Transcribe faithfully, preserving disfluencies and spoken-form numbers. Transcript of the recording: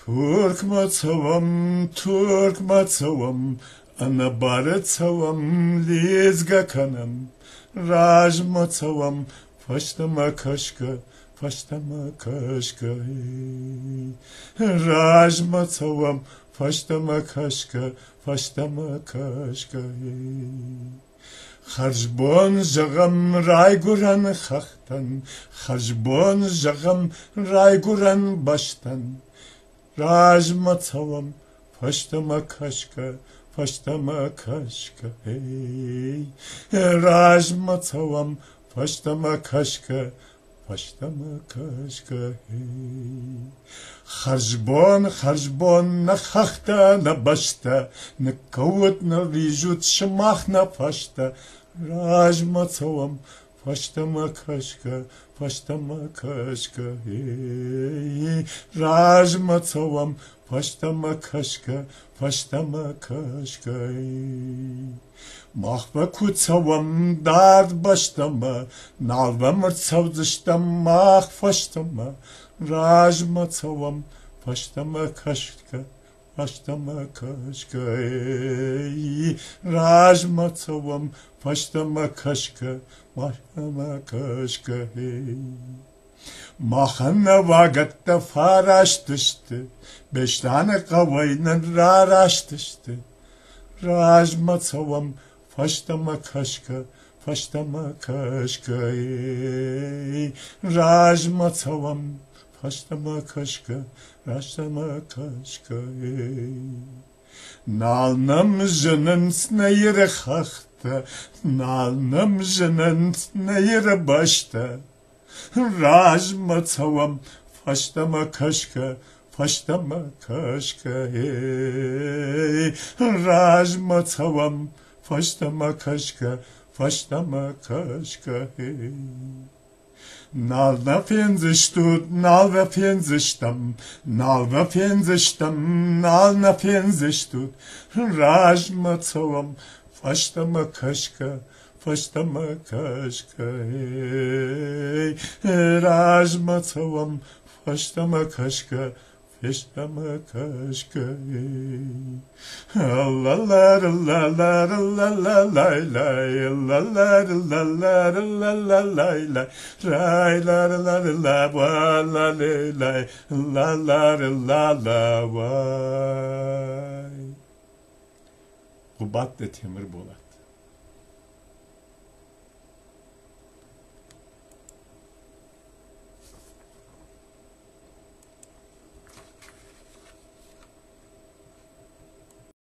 Туркма цавам, туркма цавам, ана бара цавам, лезга канам, ражма цавам, фашдама кашка, фашдама кашка, эй. Ражма цавам, фашдама кашка, фашдама кашка, эй. Харжбон жагъам райгуран хахтан, харжбон жагъам райгуран баштан. Ражма цавам, фашдама кашка, фашдама кашка, эй. Ражма цавам, фашдама кашка, фашдама кашка, эй. Харжбон, харжбон на хахта, на башта, на кавут, на вижут, шумахна фашта. Ражма цавам, фашдама кашка, фашдама кашка, эй. Ражма цавам, фашдама кашка, фашдама кашка, эй. Мах ва куь цавам, дард башдама, нал ва мурд цавзиштам, мах фашдама. Ражма цавам, фашдама кашка, фашдама кашка, эй. Ражма цавам, фашдама кашка, фашдама кашка, эй. Махана вагатда фараш тушди, бештана къавайна рараш тушди. Ражма цавам, фашдама кашка, фашдама кашка, эй. Ражма цавам, фашдама кашка, фашдама кашка, эй. Налнам жанан снайра хахта, налнам жанан снайра башта. Ражма цавам, фашдама кашка, фашдама кашка, эй. Ражма цавам, фашдама кашка, фашдама кашка, эй. Нална фензиштуд, нал ва фензиштам, нал ва фензиштам, нална фензиштуд. Ражма цавам, фашдама кашка, фашдама кашка, эй. Ражма цавам, фашдама кашка, фашдама кашка, эй. Къубатда Темур Болат.